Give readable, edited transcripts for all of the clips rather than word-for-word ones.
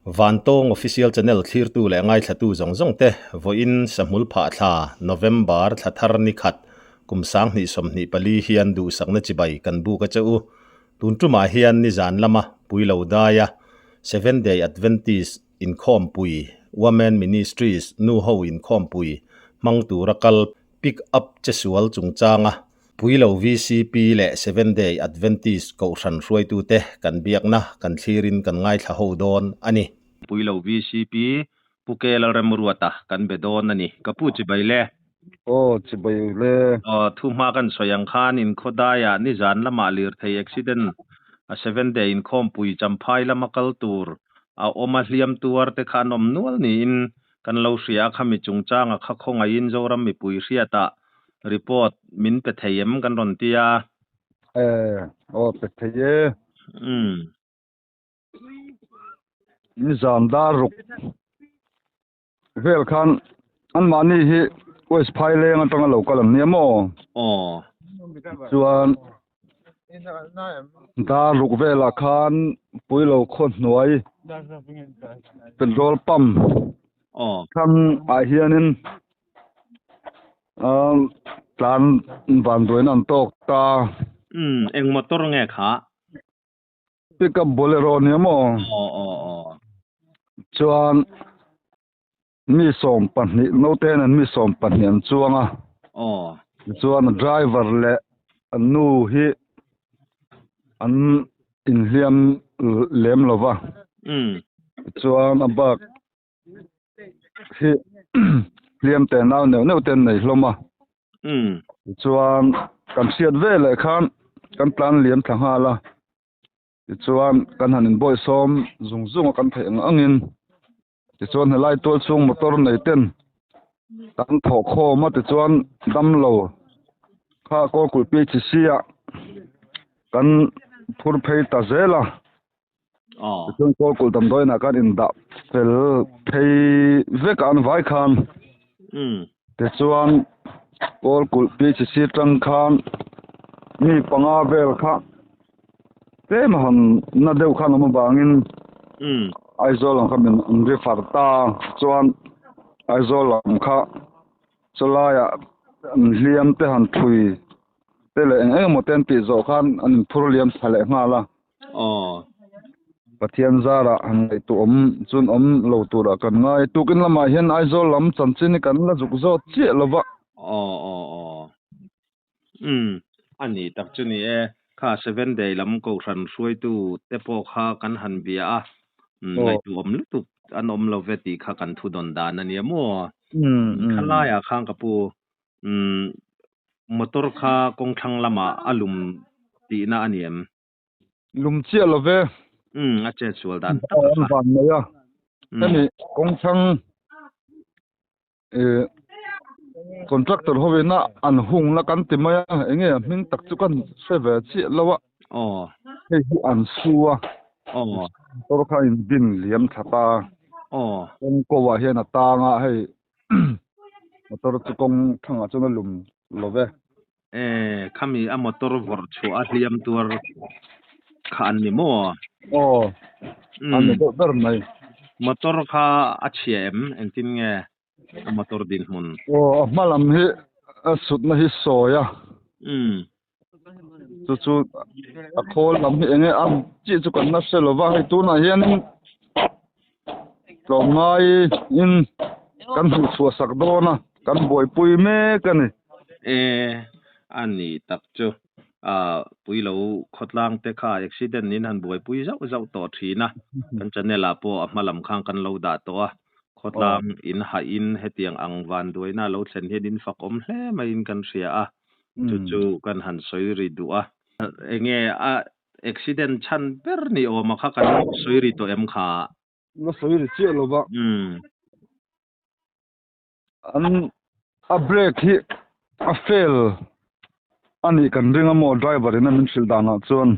Vantawng Official Channel thlirtu leh ngaithlatu zawng zawng te, vawiin Sahmul phah thla, November, thla thar ni khat, kum 2024 hian duhsakna chibai kan buk a che u. Tun tumah hian nizan lama Puilo daia Seventh Day Adventist inkhawmpui, Women Ministries nuho inkhawmpui hmang tura kal Pick up che sual chungchanga Puilo vcp leh Seventh Day Adventist Kohhran hruaitute kan biakna kan thlirin kan ngaithla ho dawn a ni. Puilo vcp Pu Ke Lalremruata kan be dawn a ni. Ka pu chibai le. Aw chibai le. Aw thuhma kan sawi ang khan inkhawdaiah nizan lamah lirthei accident a Seventh Day inkhawmpui Champhai lama kal tur a awm a hliam tuar te kha an awm nual niin Kan lo hria a khami chungchanga kha khawngaihin Zoram mipui hriatah report min pe thei em kan rawn ti a. E, aw pe thei e. Umm. Nizan dar ruk vel khan anmahni hi West Phaileng atanga lo kal an nia maw? Aw. Chuan Dar ruk velah khan Puilo khaw hnuai petrol pump thlang ah hianin tlan vanduaina an tawk ta. Umm eng motor nge kha? Pickup Bolero nia maw? Chuan Mi 20 naute hian mi 20 an chuang a. Aw. Tichuan a driver leh a nu hi an inhliam lem lo va. Umm. Tichuan a bak hi hliam te nau neuh neuh te an nei hlawm a. Umm. Tichuan kan hriat ve leh khan kan tlan liam thla nghal a. Tichuan kan han inbawihsawm zung zung a kan theih ang angin. Tichuan helai tual chhung motor nei ten kan thawh khawm a tichuan damlo kha kawlkulh PHC ah kan phur phei ta zel a tichuan kawlkulh damdawiin ah khan indah fel phei vek a an vai khan tichuan kawlkulh PHC tang khan mi panga vel kha Tlem a han na deuh khan awm avangin Aizawl lam kha min an refer ta chuan Aizawl lam kha chulaiah an hliam te han thui te leh eng eng emaw te an tih zawh khan an inphur liam thla leh nghal a. Pathian zarah han ngaihtuah awm chuan awm lo turah kan ngai. Tukin lamah hian Aizawl lam chanchin hi kan la zuk zawt chiah lo va. Umm, a ni tak chu ni e. Kha Seven Day lam Kohhran hruaitu te pawh kha kan han bia a, umm ngaihtuah awm lutuk an awm lo ve tih kha kan thu dawn dan a nia maw? Kha laiah khan ka pu, umm motor kha kawngthlang lamah a lum tihna a ni em? Lum chiah lo ve. Umm, a chet sual dan tak a kha. Van nei a, hemi kawngthlang eh contractor ho ina an hung la kan ti mai a enge a hming tak chu kan hre ve chiah lo a aw hei hi an su a aw motor kha in bin liam that a aw kawng ko ah hian a tang a hei motor chu kawng thangah chuan a lum lo ve eh khami a motor vawrh chhuah a hliam tuar kha an ni maw aw an ni deuh ber mai motor kha a chhia em engtin nge a motor dinhmun aw a hma lam hi a sutna hi sawi a um chu chu a khawl lam hi enge a chi chu kan la hre lo va hei tunah hianin tlawmngai in kan hmuh chhuah sak dawn a kan buaipui mek a ni. E a ni tak chu ah puilo khawtlang te kha accident in han buaipui zauh zauh tawh thin a kan channel ah pawh a hma lam khan kan lo dah tawh a khawtlang in hah in hetiang ang vanduaina lo thlen hian in fak awm hle mai in kan hria a chu chu kan han sawi ri duh a enge a Accident chhan ber ni awm a kha kan sawi ri tawh em kha? La sawi ri chiah lo va. An a brake hi a fail a nih kan ring a maw driver in a min hrilh danah chuan.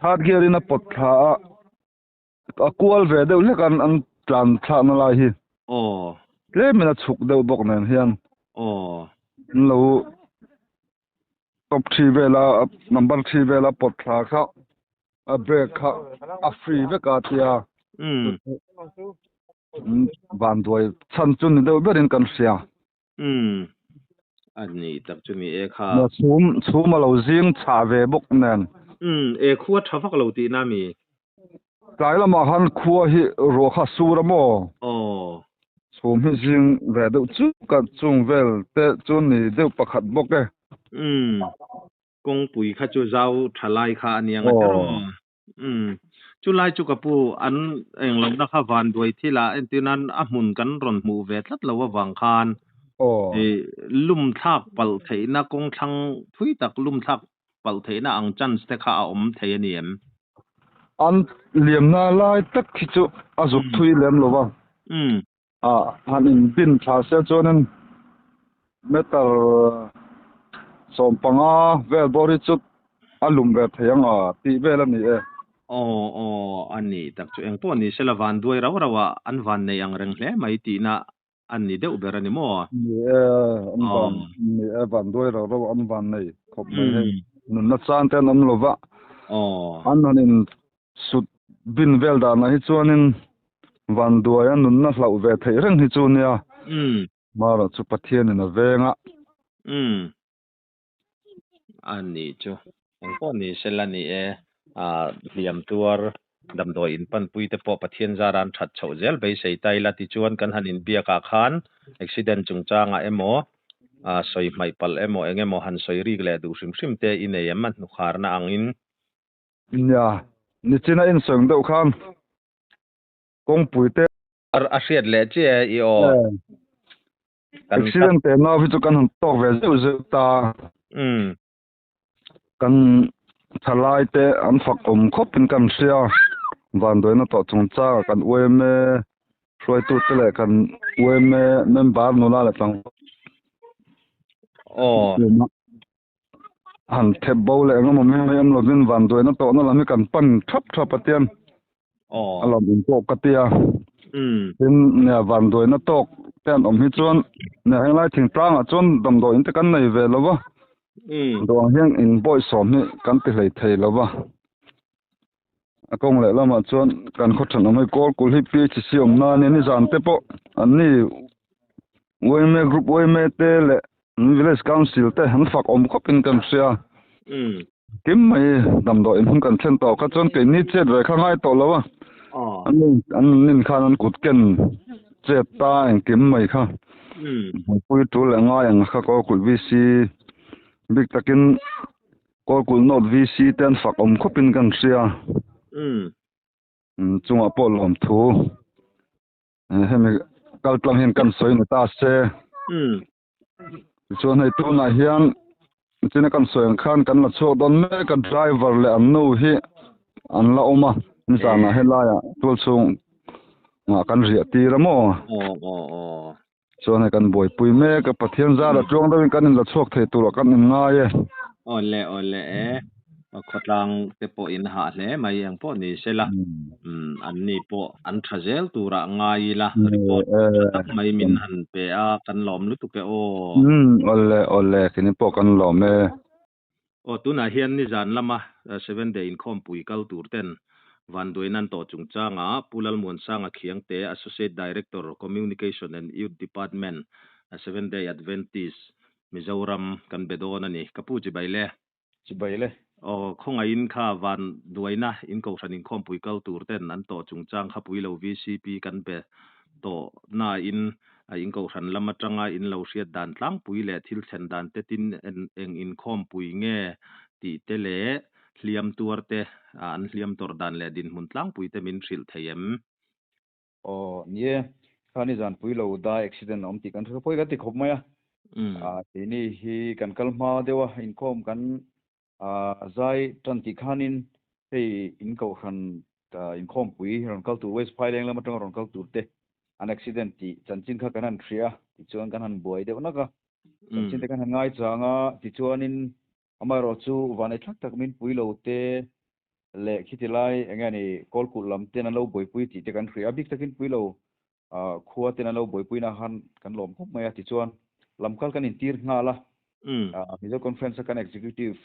Third gear in a pawt thla a, a kual ve deuh hlek an an tlan thlakna lai hi. Aw. Tlem in a chhuk deuh bawk nen hian. Aw. An lo Top thi vela number thi vela pawt thla kha a brake kha a free vek a tia. Van duai chhan chu ni deuh berin kan hria. Umm. A ni tak chu ni e kha. Na chhum chhum a lo zing chhah ve bawk nen. Umm e khua tha vak lo tihna mi? Tlai lamah khan khua hi ruah kha a sur a maw? Aw. Chhum hi zing ve deuh chu ka chung vel te chu ni deuh pakhat bawk e. Umm. Kawngpui kha chu zau tha lai kha a nia nga tiraw? Umm. Chulai chu ka pu an englohna kha van duai thil ah entir nan a hmun kan rawn hmuh ve tlat lo avang khan ih lum thlak palh theihna kawng thlang thui tak lum thlak palh theihna ang chance te kha a awm thei a ni em? An liamna lai tak khi chu a zuk thui lem lo va. A han inbin thla se chuanin meter 15 vel bawr hi chu a lum ve thei ang a tih vel a ni e. Aw aw a ni tak chu engpawh ni sela van duai rau rau ah an van nei ang reng hle mai tihna a ni deuh ber a ni maw? Ni e an van ni e van duai rau rau ah an van nei khawp mai hei nunna chan te an awm lo va an han in Sut bin vel danah hi chuanin vanduaia nunna hlauh ve theih reng hi chu nia. Mara chu Pathianin a veng a. Umm. A ni chu. Engpawh ni sela ni e. A hliam tuar damdawi in panpui te pawh Pathian zara an that chhoh zel beisei ta ila tichuan kan han inbiakah khan accident chungchangah emaw sawi hmaih palh emaw eng emaw han sawi rik leh duh hrim hrim te i nei em a hnukharna angin. Nia, nichina insawng deuh khan kawngpui te. A hriat leh chiah e i aw. Accident te nau hi chu kan han tawk ve zeuh zeuh ta. Kan thalai te an fak awm khawp in kan hria. Vanduaina tawh chungchang ah kan UMA hruaitu te leh kan UMA member nula leh tlangval. Aw. Han thep bo leh engemaw mai mai awm lovin vanduaina tawhna lam hi kan pan thap thap a tian a lawm in pawh ka tia. Tin, nia vanduaina tawk te an awm hi chuan nia henglai thingtlangah chuan damdawi in te kan nei ve lo va, duh ang hian in bawihsawm hi kan ti hlei thei lo va. A kawng leh lamah chuan kan khaw thenawm hei kawl kul hi PHC awm na ania nizan te pawh an ni yma group yma te leh village council te an fak awm khawp in kan hria kim mai damdawi in hmun kan thlen tawh kha chuan keini chet ve kha ngai tawh lo a an an nin khan an kut ken chet ta engkim mai kha pui tul leh ngai ang kha kawl kulh VC bik takin Kawlkulh North VC te an fak awm khawpin kan hria. Chungah pawh lawmthu hemi kaltlang hian kan sawi ni ta se. Tichuan hei tunah hian china kan sawi ang khan kan la chhuak dawn mek a driver leh an nu hi an la awm a nizanah helaiah tualchhung ah kan riah tir a maw. Chuan hei kan buaipui mek a, Pathian zar a tluang deuhin kan inla chhuak thei turah kan inngai e. Awle awle e, khawtlang te pawh in hah hle mai eng pawh ni sela, an ni pawh an tha zel turah ngai ila, report tha tak mai min han pe a, kan lawm lutuk e aw. Awle awle, kini pawh kan lawm e. Aw, tunah hian nizan lama Seven Day inkhawmpui kal tur ten Vanduaina an tawh chungchanga Pu Lalmuansanga Khiangte, Associate Director, Communication and Youth Department, Seven Day Adventist, Mizoram kan be dawn a ni. Ka pu chibai le. Chibai le. Aw, khawngaihin kha Vanduaina in kohhran inkhawmpui kal tur ten an tawh chungchang kha pui lo VCP kan be tawh nain a in kohhran lam atanga in lo hriat dan tlangpui leh thil thlen dan te tin eng inkhawmpui nge tih te leh hliam tuar te an hliam tawrh dan leh dinhmun tlangpui te min hrilh thei em? Aw ni e, kha nizan pui lo dai accident a awm tih kan hre pawh hi kan ti khawp mai a, keini hi kan kal hma deuh a inkhawm kan Zai tan tih khanin hei in kohhran inkhawmpui rawn kal tur West Phaileng lam atanga rawn kal tur te an accident tih chanchin kha kan han hria a, tichuan kan han buai deuh nak a, chanchin te kan han ngaichang a, tichuanin amaherawh chu vanei thlak tak min pui lo te leh khiti lai eng nge ni kawlkulh lam ten an lo buaipui tih te kan hria a, bik takin pui lo khua ten an lo buaipuina khan kan lawm khawp mai a, tichuan lamkal kan intir nghal a, Mizo Conference a kan Executive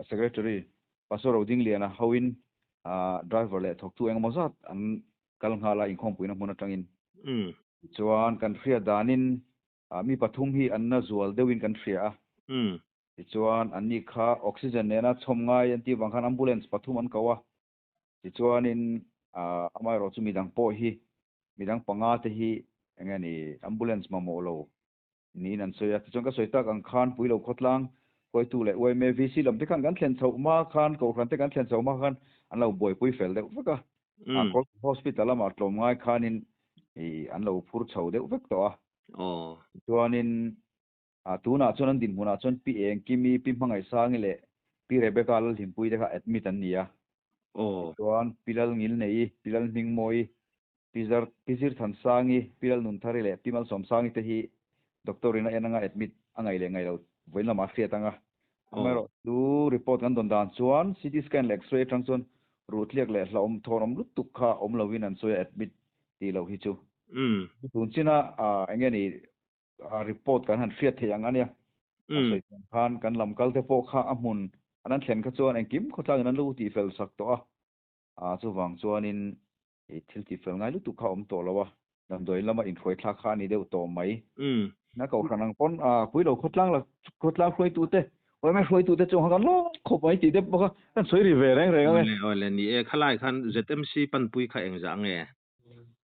Secretary Pastor Rodingliana hoin driver leh thawktu engemaw zat an. kal nghal a inkhawmpuina hmun atangin. Tichuan kan hriat danin mi pathum hi an na zual deuhin kan hria a. Tichuan anni kha oxygen nena chhawm ngai an tih vang khan ambulance pathum an ko a. Tichuanin amaherawh chu midang pawh hi midang panga te hi eng nge ni ambulance mamawh lo niin an sawi a. Tichuan ka sawi tak ang khan Puilo khawtlang huaitu leh yma VC lam te khan kan thlen chhoh hma khan Kohhran te kan thlen chhoh hma khan an lo buaipui fel deuh vek a. Kawlpui Hospital lamah tlawm ngai khanin an lo phur chho deuh vek tawh a. Tichuanin tunah chuan an dinhmunah chuan Pi Engkimi, Pi Hmangaihsangi leh Pi Rebecca Lalhlimpuii te kha admit an ni a. Tichuan Pi Lalngilneii, Pi Lalhmingmawii, Pi Zar, Pi Zirthansangi, Pi Lalnunthari leh Pi Malsawmsangi te hi doctor in a en anga admit a ngaih leh ngaih lo vawiin lamah a hriat anga. Amaherawh chu report kan dawn dan chuan CT scan leh X-ray atang chuan ruhtliak leh hlauhawm thawnawm lutuk kha awm lovin an sawi a admit tih loh hi chu. Tun china eng nge ni report kan han hriat theih ang a nia. A sawi dan khan kan lam kal te pawh kha a hmun an han thlen kha chuan engkim khawtlangin an lo tihfel sak tawh a. Chuvang chuanin I thil tih fel ngai lutuk kha a awm tawh lo a, damdawiin lama inhruai thlak kha a ni deuh tawh mai. Na kohhran ang pawn Puilo khawtlang la khawtlang hruaitute, yma hruaitute chu kan lawm khawp mai tih te pawh kha kan sawi ri ve reng reng ang e. Awle awle ni e, khalai khan ZMC panpui kha engzah nge?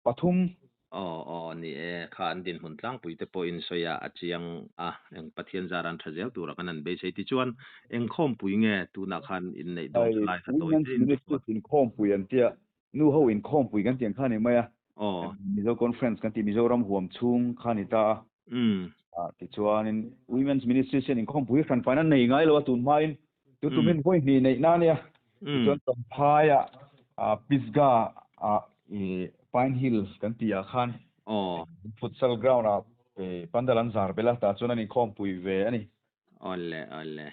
Pathum. Aw aw ni e, kha an dinhmun tlangpui te pawhin sawi a a chiang a, eng Pathian zar an tha zel tura kan han beisei tichuan engkhawmpui nge tunah khan inneih dawn Hei thalai kha tawi Women's te in Ministries inkhawmpui an tia, Nu ho inkhawmpui kan tih ang kha a ni mai a, Mizo Conference kan tih Mizoram huam chhung kha a ni ta a. Tichuanin Women's Ministries hian inkhawmpui hran faina nei ngai lo a tun hmain, tu tumin vawi hnih neih na a nia. Tichuan Champhaiah Pisgah ah Pine Hill kan tih ah khan futsal ground ah pandal an zar belh a, tah chuan an inkhawmpui ve a ni. Awle awle.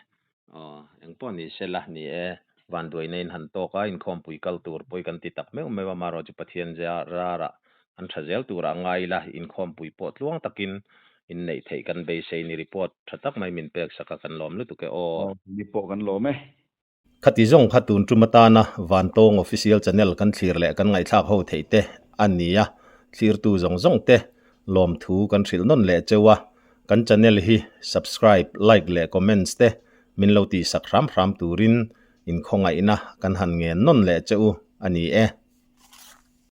Aw, engpawh ni se la ni e, vanduaina in han tawk a, inkhawmpui kal tur pawi kan ti tak meuh meuh a, marawh chu Pathian zarah an tha zel turah ngai ila, inkhawmpui pawh tluang takin inneih theih kan beisei ni report tha tak mai min pek sak a, kan lawm lutuk e aw. Aw, ni pawh kan lawm e. Khati zawng kha tun tum atana Vantawng Official Channel kan thlir leh kan ngaihthlak ho theih te a ni a, thlirtu zawng zawng te lawmthu kan hrilh nawn leh cheu a, kan channel hi subscribe, like leh comments te min lo tihsak hram hram turin inkhawngaihna kan han ngen nawn leh che u a ni e.